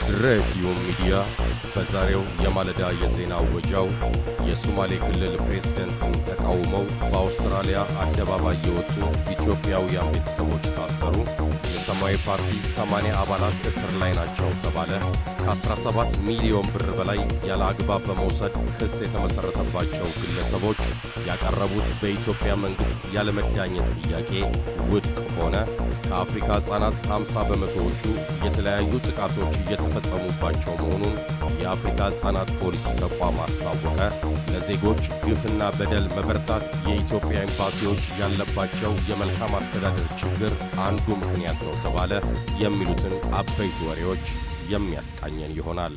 ድሬቲዩብ ሚዲያ በዛሬው የማለዳ የዜና እወጃው የሶማሌ ክልል ፕሬዝደንትን ተቃውመው በአውስትራሊያ አደባባይ የወጡ ኢትዮጵያውያን ቤተሰቦች ታሰሩ፣ የሰማያዊ ፓርቲ 80 አባላት እስር ላይ ናቸው ተባለ፣ ከ17 ሚሊዮን ብር በላይ ያለ አግባብ በመውሰድ ክስ የተመሠረተባቸው ግለሰቦች ያቀረቡት በኢትዮጵያ መንግሥት ያለመዳኘት ጥያቄ ውድቅ ሆነ፣ ከአፍሪካ ሕፃናት 50 በመቶዎቹ የተለያዩ ጥቃቶች እየተፈጸሙባቸው መሆኑን የአፍሪካ ሕፃናት ፖሊሲ ተቋም አስታወቀ፣ ለዜጎች ግፍና በደል መበርታት የኢትዮጵያ ኤምባሲዎች ያለባቸው የመልካም አስተዳደር ችግር አንዱ ምክንያት ነው ተባለ፣ የሚሉትን አበይት ወሬዎች የሚያስቃኘን ይሆናል።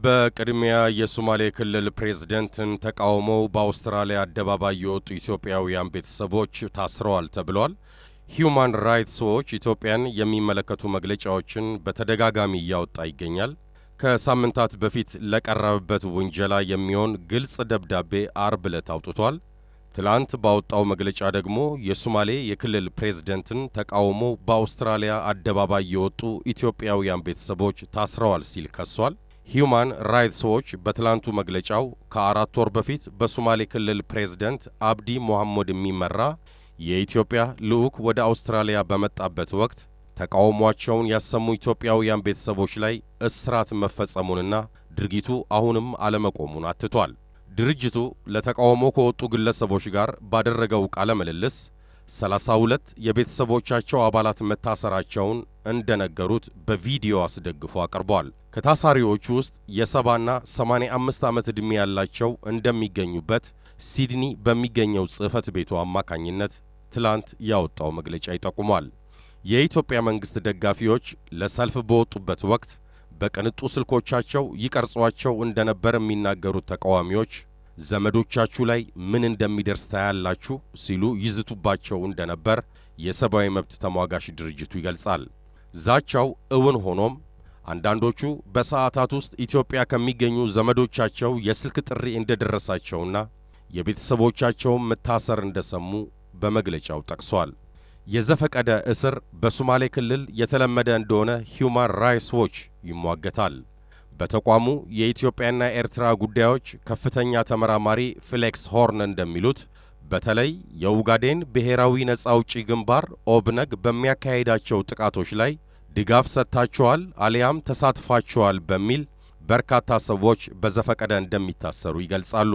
በቅድሚያ የሶማሌ ክልል ፕሬዝደንትን ተቃውመው በአውስትራሊያ አደባባይ የወጡ ኢትዮጵያውያን ቤተሰቦች ታስረዋል ተብሏል። ሂዩማን ራይትስ ዎች ኢትዮጵያን የሚመለከቱ መግለጫዎችን በተደጋጋሚ እያወጣ ይገኛል። ከሳምንታት በፊት ለቀረበበት ውንጀላ የሚሆን ግልጽ ደብዳቤ አርብ ዕለት አውጥቷል። ትላንት ባወጣው መግለጫ ደግሞ የሶማሌ የክልል ፕሬዝደንትን ተቃውሞ በአውስትራሊያ አደባባይ የወጡ ኢትዮጵያውያን ቤተሰቦች ታስረዋል ሲል ከሷል። ሂዩማን ራይትስ ዎች በትላንቱ መግለጫው ከ4 ወር በፊት በሶማሌ ክልል ፕሬዝደንት አብዲ ሞሐመድ የሚመራ የኢትዮጵያ ልዑክ ወደ አውስትራሊያ በመጣበት ወቅት ተቃውሟቸውን ያሰሙ ኢትዮጵያውያን ቤተሰቦች ላይ እስራት መፈጸሙንና ድርጊቱ አሁንም አለመቆሙን አትቷል። ድርጅቱ ለተቃውሞ ከወጡ ግለሰቦች ጋር ባደረገው ቃለ ምልልስ 32 የቤተሰቦቻቸው አባላት መታሰራቸውን እንደነገሩት በቪዲዮ አስደግፎ አቅርቧል። ከታሳሪዎቹ ውስጥ የ70ና 85 ዓመት ዕድሜ ያላቸው እንደሚገኙበት ሲድኒ በሚገኘው ጽሕፈት ቤቱ አማካኝነት ትላንት ያወጣው መግለጫ ይጠቁማል። የኢትዮጵያ መንግሥት ደጋፊዎች ለሰልፍ በወጡበት ወቅት በቅንጡ ስልኮቻቸው ይቀርጿቸው እንደነበር የሚናገሩት ተቃዋሚዎች ዘመዶቻችሁ ላይ ምን እንደሚደርስ ታያላችሁ ሲሉ ይዝቱባቸው እንደነበር የሰብአዊ መብት ተሟጋች ድርጅቱ ይገልጻል። ዛቻው እውን ሆኖም አንዳንዶቹ በሰዓታት ውስጥ ኢትዮጵያ ከሚገኙ ዘመዶቻቸው የስልክ ጥሪ እንደደረሳቸውና የቤተሰቦቻቸውን መታሰር እንደሰሙ በመግለጫው ጠቅሷል። የዘፈቀደ እስር በሶማሌ ክልል የተለመደ እንደሆነ ሂዩማን ራይትስ ዎች ይሟገታል። በተቋሙ የኢትዮጵያና ኤርትራ ጉዳዮች ከፍተኛ ተመራማሪ ፊሌክስ ሆርን እንደሚሉት በተለይ የኡጋዴን ብሔራዊ ነጻ አውጪ ግንባር ኦብነግ በሚያካሂዳቸው ጥቃቶች ላይ ድጋፍ ሰጥታችኋል አሊያም ተሳትፋችኋል በሚል በርካታ ሰዎች በዘፈቀደ እንደሚታሰሩ ይገልጻሉ።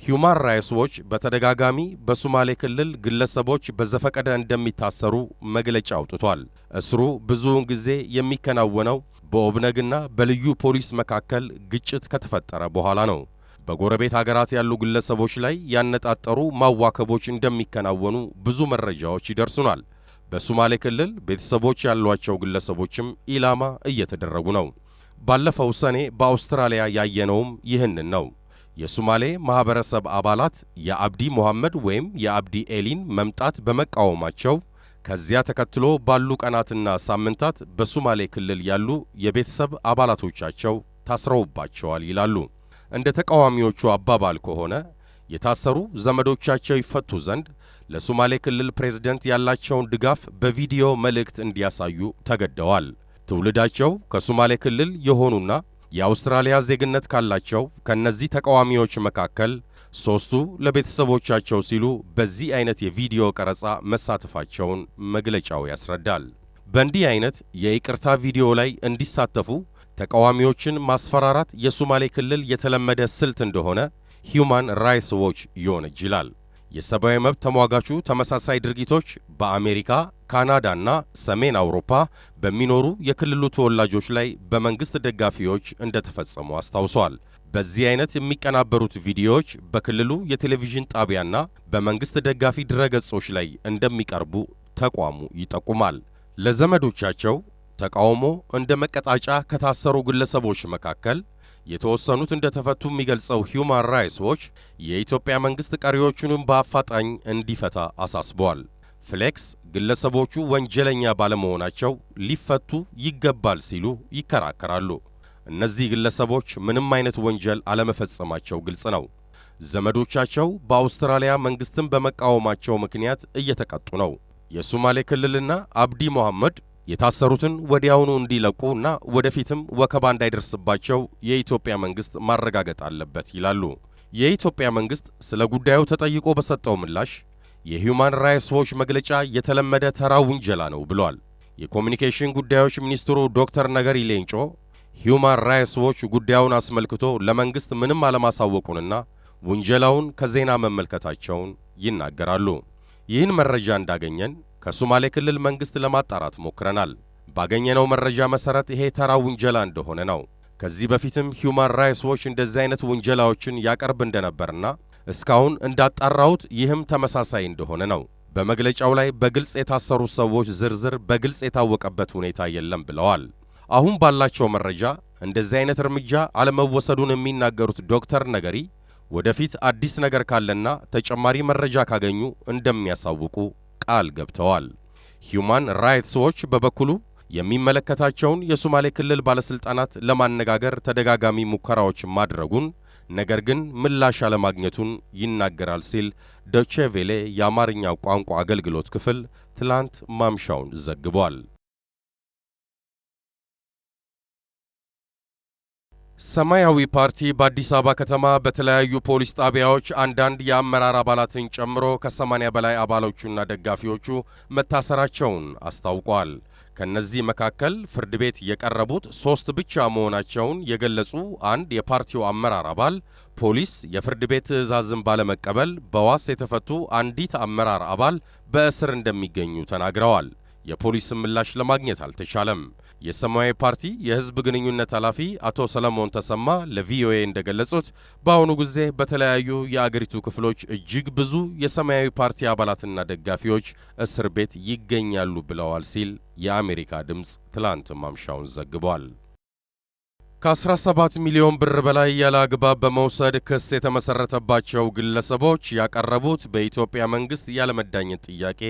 ሂዩማን ራይትስ ዎች በተደጋጋሚ በሶማሌ ክልል ግለሰቦች በዘፈቀደ እንደሚታሰሩ መግለጫ አውጥቷል። እስሩ ብዙውን ጊዜ የሚከናወነው በኦብነግና በልዩ ፖሊስ መካከል ግጭት ከተፈጠረ በኋላ ነው። በጎረቤት አገራት ያሉ ግለሰቦች ላይ ያነጣጠሩ ማዋከቦች እንደሚከናወኑ ብዙ መረጃዎች ይደርሱናል። በሶማሌ ክልል ቤተሰቦች ያሏቸው ግለሰቦችም ኢላማ እየተደረጉ ነው። ባለፈው ሰኔ በአውስትራሊያ ያየነውም ይህንን ነው። የሶማሌ ማኅበረሰብ አባላት የአብዲ ሞሐመድ ወይም የአብዲ ኤሊን መምጣት በመቃወማቸው ከዚያ ተከትሎ ባሉ ቀናትና ሳምንታት በሶማሌ ክልል ያሉ የቤተሰብ አባላቶቻቸው ታስረውባቸዋል ይላሉ። እንደ ተቃዋሚዎቹ አባባል ከሆነ የታሰሩ ዘመዶቻቸው ይፈቱ ዘንድ ለሶማሌ ክልል ፕሬዝደንት ያላቸውን ድጋፍ በቪዲዮ መልእክት እንዲያሳዩ ተገደዋል። ትውልዳቸው ከሶማሌ ክልል የሆኑና የአውስትራሊያ ዜግነት ካላቸው ከነዚህ ተቃዋሚዎች መካከል ሦስቱ ለቤተሰቦቻቸው ሲሉ በዚህ አይነት የቪዲዮ ቀረጻ መሳተፋቸውን መግለጫው ያስረዳል። በእንዲህ አይነት የይቅርታ ቪዲዮ ላይ እንዲሳተፉ ተቃዋሚዎችን ማስፈራራት የሶማሌ ክልል የተለመደ ስልት እንደሆነ ሂዩማን ራይትስ ዎች ይወነጅላል። የሰብአዊ መብት ተሟጋቹ ተመሳሳይ ድርጊቶች በአሜሪካ፣ ካናዳና ሰሜን አውሮፓ በሚኖሩ የክልሉ ተወላጆች ላይ በመንግሥት ደጋፊዎች እንደተፈጸሙ አስታውሷል። በዚህ አይነት የሚቀናበሩት ቪዲዮዎች በክልሉ የቴሌቪዥን ጣቢያና በመንግሥት ደጋፊ ድረገጾች ላይ እንደሚቀርቡ ተቋሙ ይጠቁማል። ለዘመዶቻቸው ተቃውሞ እንደ መቀጣጫ ከታሰሩ ግለሰቦች መካከል የተወሰኑት እንደተፈቱ የሚገልጸው ሂዩማን ራይትስ ዎች የኢትዮጵያ መንግሥት ቀሪዎቹንም በአፋጣኝ እንዲፈታ አሳስቧል። ፍሌክስ ግለሰቦቹ ወንጀለኛ ባለመሆናቸው ሊፈቱ ይገባል ሲሉ ይከራከራሉ። እነዚህ ግለሰቦች ምንም አይነት ወንጀል አለመፈጸማቸው ግልጽ ነው። ዘመዶቻቸው በአውስትራሊያ መንግስትን በመቃወማቸው ምክንያት እየተቀጡ ነው። የሶማሌ ክልልና አብዲ መሐመድ የታሰሩትን ወዲያውኑ እንዲለቁና ወደፊትም ወከባ እንዳይደርስባቸው የኢትዮጵያ መንግስት ማረጋገጥ አለበት ይላሉ። የኢትዮጵያ መንግስት ስለ ጉዳዩ ተጠይቆ በሰጠው ምላሽ የሂውማን ራይትስ ዎች መግለጫ የተለመደ ተራ ውንጀላ ነው ብሏል። የኮሚኒኬሽን ጉዳዮች ሚኒስትሩ ዶክተር ነገሪ ሌንጮ ሂውማን ራይትስ ዎች ጉዳዩን አስመልክቶ ለመንግስት ምንም አለማሳወቁንና ውንጀላውን ከዜና መመልከታቸውን ይናገራሉ። ይህን መረጃ እንዳገኘን ከሶማሌ ክልል መንግስት ለማጣራት ሞክረናል። ባገኘነው መረጃ መሰረት ይሄ ተራ ውንጀላ እንደሆነ ነው። ከዚህ በፊትም ሂውማን ራይትስ ዎች እንደዚህ አይነት ውንጀላዎችን ያቀርብ እንደነበርና እስካሁን እንዳጣራሁት ይህም ተመሳሳይ እንደሆነ ነው። በመግለጫው ላይ በግልጽ የታሰሩ ሰዎች ዝርዝር በግልጽ የታወቀበት ሁኔታ የለም ብለዋል። አሁን ባላቸው መረጃ እንደዚህ አይነት እርምጃ አለመወሰዱን የሚናገሩት ዶክተር ነገሪ ወደፊት አዲስ ነገር ካለና ተጨማሪ መረጃ ካገኙ እንደሚያሳውቁ ቃል ገብተዋል። ሂውማን ራይትስ ዎች በበኩሉ የሚመለከታቸውን የሶማሌ ክልል ባለስልጣናት ለማነጋገር ተደጋጋሚ ሙከራዎች ማድረጉን ነገር ግን ምላሽ አለማግኘቱን ይናገራል ሲል ዶቼ ቬሌ የአማርኛ ቋንቋ አገልግሎት ክፍል ትላንት ማምሻውን ዘግቧል። ሰማያዊ ፓርቲ በአዲስ አበባ ከተማ በተለያዩ ፖሊስ ጣቢያዎች አንዳንድ የአመራር አባላትን ጨምሮ ከ80 በላይ አባሎቹና ደጋፊዎቹ መታሰራቸውን አስታውቋል። ከነዚህ መካከል ፍርድ ቤት የቀረቡት 3 ብቻ መሆናቸውን የገለጹ አንድ የፓርቲው አመራር አባል ፖሊስ የፍርድ ቤት ትዕዛዝን ባለመቀበል በዋስ የተፈቱ አንዲት አመራር አባል በእስር እንደሚገኙ ተናግረዋል። የፖሊስ ምላሽ ለማግኘት አልተቻለም። የሰማያዊ ፓርቲ የሕዝብ ግንኙነት ኃላፊ አቶ ሰለሞን ተሰማ ለቪኦኤ እንደገለጹት በአሁኑ ጊዜ በተለያዩ የአገሪቱ ክፍሎች እጅግ ብዙ የሰማያዊ ፓርቲ አባላትና ደጋፊዎች እስር ቤት ይገኛሉ ብለዋል ሲል የአሜሪካ ድምፅ ትላንት ማምሻውን ዘግቧል። ከ17 ሚሊዮን ብር በላይ ያለ አግባብ በመውሰድ ክስ የተመሰረተባቸው ግለሰቦች ያቀረቡት በኢትዮጵያ መንግስት ያለመዳኘት ጥያቄ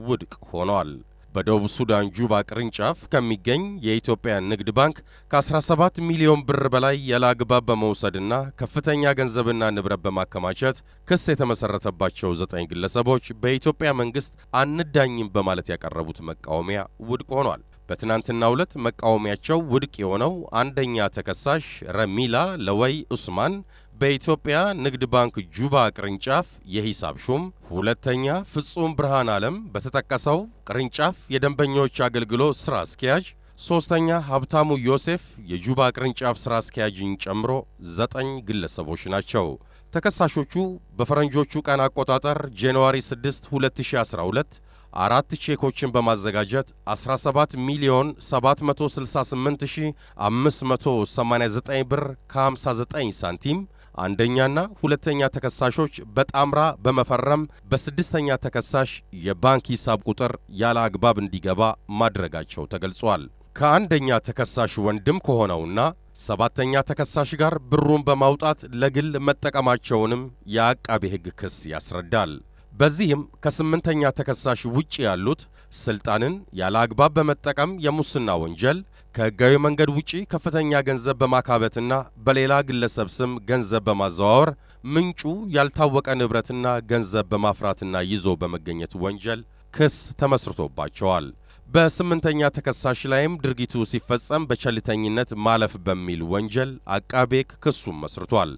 ውድቅ ሆኗል። በደቡብ ሱዳን ጁባ ቅርንጫፍ ከሚገኝ የኢትዮጵያ ንግድ ባንክ ከ17 ሚሊዮን ብር በላይ ያለ አግባብ በመውሰድና ከፍተኛ ገንዘብና ንብረት በማከማቸት ክስ የተመሰረተባቸው 9 ግለሰቦች በኢትዮጵያ መንግስት አንዳኝም በማለት ያቀረቡት መቃወሚያ ውድቅ ሆኗል። በትናንትናው ዕለት መቃወሚያቸው ውድቅ የሆነው አንደኛ ተከሳሽ ረሚላ ለወይ ኡስማን በኢትዮጵያ ንግድ ባንክ ጁባ ቅርንጫፍ የሂሳብ ሹም፣ ሁለተኛ ፍጹም ብርሃን ዓለም በተጠቀሰው ቅርንጫፍ የደንበኞች አገልግሎት ስራ አስኪያጅ፣ ሶስተኛ ሀብታሙ ዮሴፍ የጁባ ቅርንጫፍ ስራ አስኪያጅን ጨምሮ 9 ግለሰቦች ናቸው። ተከሳሾቹ በፈረንጆቹ ቀን አቆጣጠር January 6 2012 4 ቼኮችን በማዘጋጀት 17 ሚሊዮን 768589 ብር ከ59 ሳንቲም አንደኛና ሁለተኛ ተከሳሾች በጣምራ በመፈረም በስድስተኛ ተከሳሽ የባንክ ሂሳብ ቁጥር ያለ አግባብ እንዲገባ ማድረጋቸው ተገልጿል። ከአንደኛ ተከሳሽ ወንድም ከሆነውና ሰባተኛ ተከሳሽ ጋር ብሩን በማውጣት ለግል መጠቀማቸውንም የአቃቤ ሕግ ክስ ያስረዳል። በዚህም ከስምንተኛ ተከሳሽ ውጪ ያሉት ስልጣንን ያለ አግባብ በመጠቀም የሙስና ወንጀል፣ ከሕጋዊ መንገድ ውጪ ከፍተኛ ገንዘብ በማካበትና በሌላ ግለሰብ ስም ገንዘብ በማዘዋወር ምንጩ ያልታወቀ ንብረትና ገንዘብ በማፍራትና ይዞ በመገኘት ወንጀል ክስ ተመስርቶባቸዋል። በስምንተኛ ተከሳሽ ላይም ድርጊቱ ሲፈጸም በቸልተኝነት ማለፍ በሚል ወንጀል አቃቤ ሕግ ክሱን መስርቷል።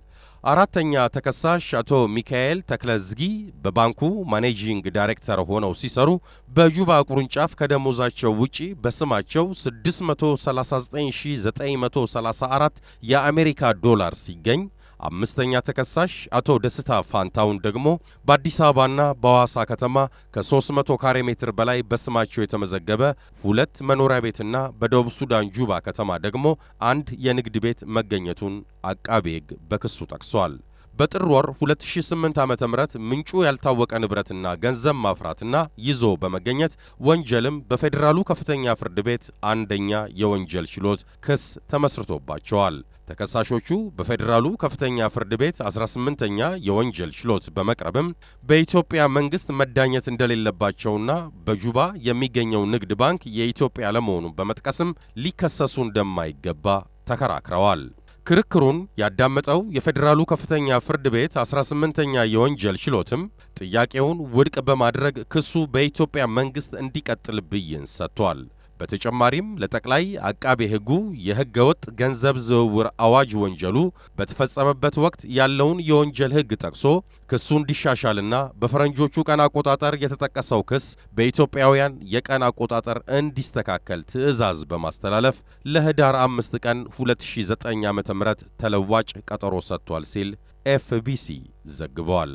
አራተኛ ተከሳሽ አቶ ሚካኤል ተክለዝጊ በባንኩ managing director ሆነው ሲሰሩ በጁባ ቅርንጫፍ ከደሞዛቸው ውጪ በስማቸው 639934 የአሜሪካ ዶላር ሲገኝ፣ አምስተኛ ተከሳሽ አቶ ደስታ ፋንታውን ደግሞ በአዲስ አበባና በሐዋሳ ከተማ ከ300 ካሬ ሜትር በላይ በስማቸው የተመዘገበ 2 መኖሪያ ቤትና በደቡብ ሱዳን ጁባ ከተማ ደግሞ አንድ የንግድ ቤት መገኘቱን አቃቤ ሕግ በክሱ ጠቅሷል። በጥር ወር 2008 ዓ.ም ምንጩ ያልታወቀ ንብረትና ገንዘብ ማፍራትና ይዞ በመገኘት ወንጀልም በፌዴራሉ ከፍተኛ ፍርድ ቤት አንደኛ የወንጀል ችሎት ክስ ተመስርቶባቸዋል። ተከሳሾቹ በፌዴራሉ ከፍተኛ ፍርድ ቤት 18ኛ የወንጀል ችሎት በመቅረብም በኢትዮጵያ መንግስት መዳኘት እንደሌለባቸውና በጁባ የሚገኘው ንግድ ባንክ የኢትዮጵያ አለመሆኑን በመጥቀስም ሊከሰሱ እንደማይገባ ተከራክረዋል። ክርክሩን ያዳመጠው የፌዴራሉ ከፍተኛ ፍርድ ቤት 18ኛ የወንጀል ችሎትም ጥያቄውን ውድቅ በማድረግ ክሱ በኢትዮጵያ መንግስት እንዲቀጥል ብይን ሰጥቷል። በተጨማሪም ለጠቅላይ አቃቤ ሕጉ የሕገወጥ ገንዘብ ዝውውር አዋጅ ወንጀሉ በተፈጸመበት ወቅት ያለውን የወንጀል ሕግ ጠቅሶ ክሱ እንዲሻሻልና በፈረንጆቹ ቀን አቆጣጠር የተጠቀሰው ክስ በኢትዮጵያውያን የቀን አቆጣጠር እንዲስተካከል ትዕዛዝ በማስተላለፍ ለህዳር 5 ቀን 2009 ዓ.ም ተለዋጭ ቀጠሮ ሰጥቷል ሲል ኤፍቢሲ ዘግቧል።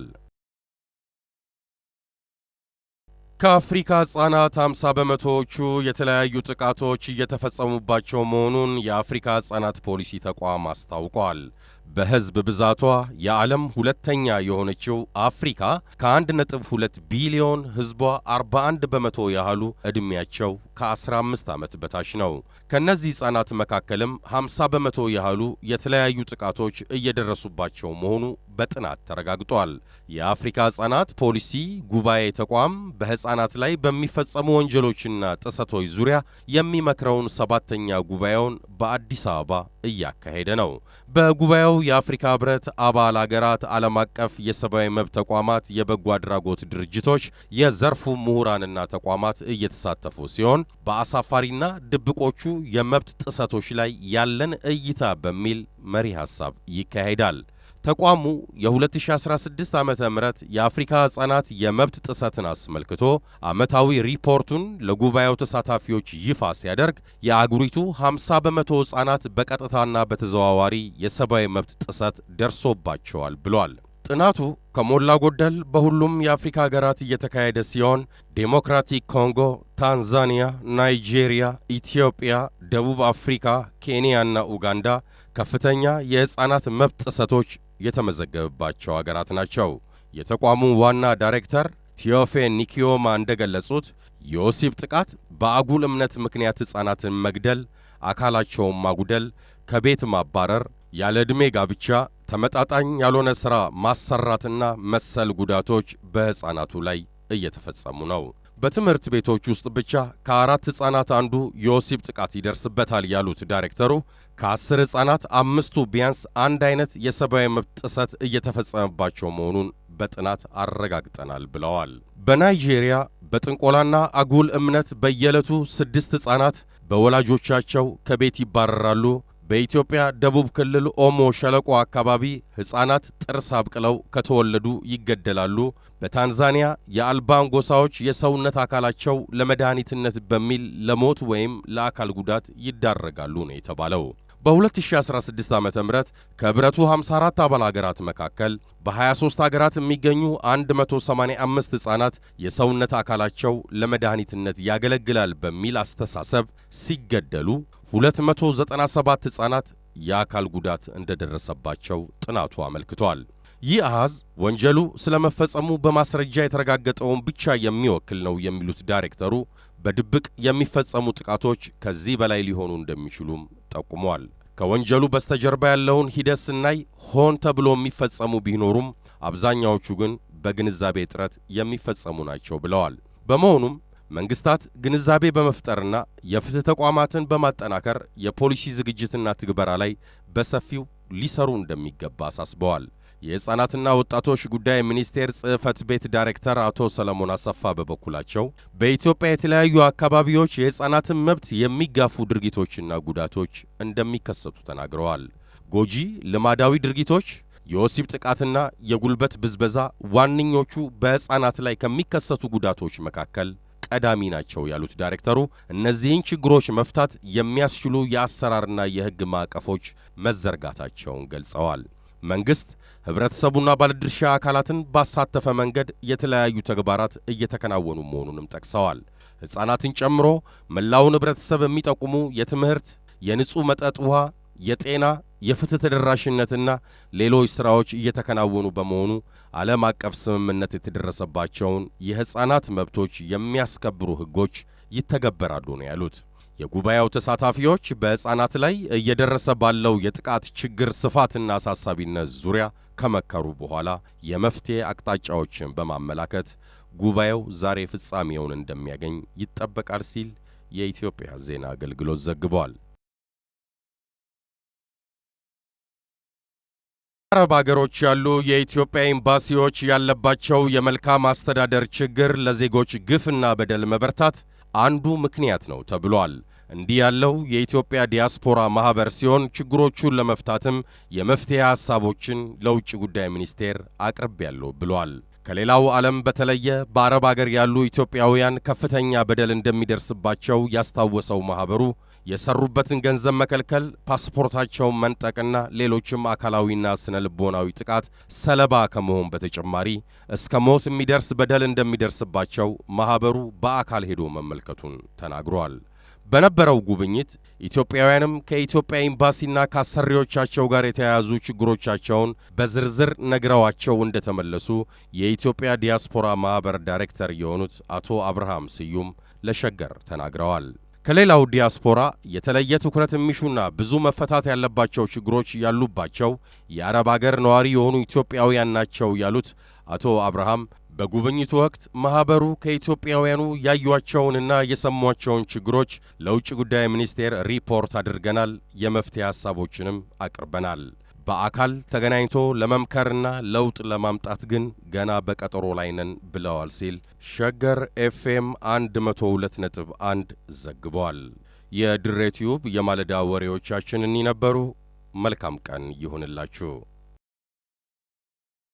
ከአፍሪካ ሕጻናት 50 በመቶዎቹ የተለያዩ ጥቃቶች እየተፈጸሙባቸው መሆኑን የአፍሪካ ሕጻናት ፖሊሲ ተቋም አስታውቋል። በሕዝብ ብዛቷ የዓለም ሁለተኛ የሆነችው አፍሪካ ከ1.2 ቢሊዮን ሕዝቧ 41% ያህሉ ዕድሜያቸው ከ15 ዓመት በታች ነው። ከእነዚህ ሕፃናት መካከልም 50% ያህሉ የተለያዩ ጥቃቶች እየደረሱባቸው መሆኑ በጥናት ተረጋግጧል። የአፍሪካ ሕፃናት ፖሊሲ ጉባኤ ተቋም በሕፃናት ላይ በሚፈጸሙ ወንጀሎችና ጥሰቶች ዙሪያ የሚመክረውን ሰባተኛ ጉባኤውን በአዲስ አበባ እያካሄደ ነው። በጉባኤው የአፍሪካ ሕብረት አባል አገራት፣ ዓለም አቀፍ የሰብአዊ መብት ተቋማት፣ የበጎ አድራጎት ድርጅቶች፣ የዘርፉ ምሁራንና ተቋማት እየተሳተፉ ሲሆን በአሳፋሪና ድብቆቹ የመብት ጥሰቶች ላይ ያለን እይታ በሚል መሪ ሐሳብ ይካሄዳል። ተቋሙ የ2016 ዓ.ም የአፍሪካ ሕፃናት የመብት ጥሰትን አስመልክቶ ዓመታዊ ሪፖርቱን ለጉባኤው ተሳታፊዎች ይፋ ሲያደርግ የአህጉሪቱ 50% ሕፃናት በቀጥታና በተዘዋዋሪ የሰብአዊ መብት ጥሰት ደርሶባቸዋል ብሏል። ጥናቱ ከሞላ ጎደል በሁሉም የአፍሪካ ሀገራት እየተካሄደ ሲሆን ዴሞክራቲክ ኮንጎ፣ ታንዛኒያ፣ ናይጄሪያ፣ ኢትዮጵያ፣ ደቡብ አፍሪካ፣ ኬንያና ኡጋንዳ ከፍተኛ የሕፃናት መብት ጥሰቶች የተመዘገበባቸው ሀገራት ናቸው። የተቋሙ ዋና ዳይሬክተር ቲዮፌ ኒኪዮማ እንደገለጹት የወሲብ ጥቃት፣ በአጉል እምነት ምክንያት ሕፃናትን መግደል፣ አካላቸውን ማጉደል፣ ከቤት ማባረር፣ ያለ ዕድሜ ጋብቻ፣ ተመጣጣኝ ያልሆነ ሥራ ማሰራትና መሰል ጉዳቶች በሕፃናቱ ላይ እየተፈጸሙ ነው። በትምህርት ቤቶች ውስጥ ብቻ ከአራት ሕፃናት አንዱ የወሲብ ጥቃት ይደርስበታል ያሉት ዳይሬክተሩ ከ10 ሕፃናት አምስቱ ቢያንስ አንድ አይነት የሰብአዊ መብት ጥሰት እየተፈጸመባቸው መሆኑን በጥናት አረጋግጠናል ብለዋል። በናይጄሪያ በጥንቆላና አጉል እምነት በየዕለቱ ስድስት ሕፃናት በወላጆቻቸው ከቤት ይባረራሉ። በኢትዮጵያ ደቡብ ክልል ኦሞ ሸለቆ አካባቢ ሕፃናት ጥርስ አብቅለው ከተወለዱ ይገደላሉ። በታንዛኒያ የአልባን ጎሳዎች የሰውነት አካላቸው ለመድኃኒትነት በሚል ለሞት ወይም ለአካል ጉዳት ይዳረጋሉ ነው የተባለው። በ2016 ዓ.ም ከህብረቱ 54 አባል አገራት መካከል በ23 አገራት የሚገኙ 185 ሕፃናት የሰውነት አካላቸው ለመድኃኒትነት ያገለግላል በሚል አስተሳሰብ ሲገደሉ 297 ሕፃናት የአካል ጉዳት እንደደረሰባቸው ጥናቱ አመልክቷል። ይህ አሃዝ ወንጀሉ ስለመፈጸሙ በማስረጃ የተረጋገጠውን ብቻ የሚወክል ነው የሚሉት ዳይሬክተሩ በድብቅ የሚፈጸሙ ጥቃቶች ከዚህ በላይ ሊሆኑ እንደሚችሉም ጠቁመዋል። ከወንጀሉ በስተጀርባ ያለውን ሂደት ስናይ ሆን ተብሎ የሚፈጸሙ ቢኖሩም አብዛኛዎቹ ግን በግንዛቤ እጥረት የሚፈጸሙ ናቸው ብለዋል። በመሆኑም መንግስታት ግንዛቤ በመፍጠርና የፍትህ ተቋማትን በማጠናከር የፖሊሲ ዝግጅትና ትግበራ ላይ በሰፊው ሊሰሩ እንደሚገባ አሳስበዋል። የሕፃናትና ወጣቶች ጉዳይ ሚኒስቴር ጽሕፈት ቤት ዳይሬክተር አቶ ሰለሞን አሰፋ በበኩላቸው በኢትዮጵያ የተለያዩ አካባቢዎች የሕፃናትን መብት የሚጋፉ ድርጊቶችና ጉዳቶች እንደሚከሰቱ ተናግረዋል። ጎጂ ልማዳዊ ድርጊቶች፣ የወሲብ ጥቃትና የጉልበት ብዝበዛ ዋነኞቹ በሕፃናት ላይ ከሚከሰቱ ጉዳቶች መካከል ቀዳሚ ናቸው ያሉት ዳይሬክተሩ እነዚህን ችግሮች መፍታት የሚያስችሉ የአሰራርና የሕግ ማዕቀፎች መዘርጋታቸውን ገልጸዋል። መንግስት ህብረተሰቡና ባለድርሻ አካላትን ባሳተፈ መንገድ የተለያዩ ተግባራት እየተከናወኑ መሆኑንም ጠቅሰዋል። ሕፃናትን ጨምሮ መላውን ህብረተሰብ የሚጠቁሙ የትምህርት፣ የንጹህ መጠጥ ውሃ፣ የጤና፣ የፍትህ ተደራሽነትና ሌሎች ሥራዎች እየተከናወኑ በመሆኑ ዓለም አቀፍ ስምምነት የተደረሰባቸውን የሕፃናት መብቶች የሚያስከብሩ ሕጎች ይተገበራሉ ነው ያሉት። የጉባኤው ተሳታፊዎች በሕፃናት ላይ እየደረሰ ባለው የጥቃት ችግር ስፋትና አሳሳቢነት ዙሪያ ከመከሩ በኋላ የመፍትሄ አቅጣጫዎችን በማመላከት ጉባኤው ዛሬ ፍጻሜውን እንደሚያገኝ ይጠበቃል ሲል የኢትዮጵያ ዜና አገልግሎት ዘግቧል። አረብ አገሮች ያሉ የኢትዮጵያ ኤምባሲዎች ያለባቸው የመልካም አስተዳደር ችግር ለዜጎች ግፍና በደል መበርታት አንዱ ምክንያት ነው ተብሏል። እንዲህ ያለው የኢትዮጵያ ዲያስፖራ ማኅበር ሲሆን፣ ችግሮቹን ለመፍታትም የመፍትሄ ሐሳቦችን ለውጭ ጉዳይ ሚኒስቴር አቅርቤያለሁ ብሏል። ከሌላው ዓለም በተለየ በአረብ አገር ያሉ ኢትዮጵያውያን ከፍተኛ በደል እንደሚደርስባቸው ያስታወሰው ማኅበሩ፣ የሰሩበትን ገንዘብ መከልከል፣ ፓስፖርታቸውን መንጠቅና ሌሎችም አካላዊና ስነ ልቦናዊ ጥቃት ሰለባ ከመሆን በተጨማሪ እስከ ሞት የሚደርስ በደል እንደሚደርስባቸው ማኅበሩ በአካል ሄዶ መመልከቱን ተናግሯል። በነበረው ጉብኝት ኢትዮጵያውያንም ከኢትዮጵያ ኤምባሲና ከአሰሪዎቻቸው ጋር የተያያዙ ችግሮቻቸውን በዝርዝር ነግረዋቸው እንደተመለሱ የኢትዮጵያ ዲያስፖራ ማኅበር ዳይሬክተር የሆኑት አቶ አብርሃም ስዩም ለሸገር ተናግረዋል። ከሌላው ዲያስፖራ የተለየ ትኩረት የሚሹና ብዙ መፈታት ያለባቸው ችግሮች ያሉባቸው የአረብ አገር ነዋሪ የሆኑ ኢትዮጵያውያን ናቸው ያሉት አቶ አብርሃም፣ በጉብኝቱ ወቅት ማኅበሩ ከኢትዮጵያውያኑ ያዩዋቸውንና የሰሟቸውን ችግሮች ለውጭ ጉዳይ ሚኒስቴር ሪፖርት አድርገናል፣ የመፍትሄ ሐሳቦችንም አቅርበናል። በአካል ተገናኝቶ ለመምከርና ለውጥ ለማምጣት ግን ገና በቀጠሮ ላይ ነን ብለዋል ሲል ሸገር ኤፍኤም 102.1 ዘግቧል። የድሬ ቲዩብ የማለዳ ወሬዎቻችን እኒ ነበሩ። መልካም ቀን ይሁንላችሁ።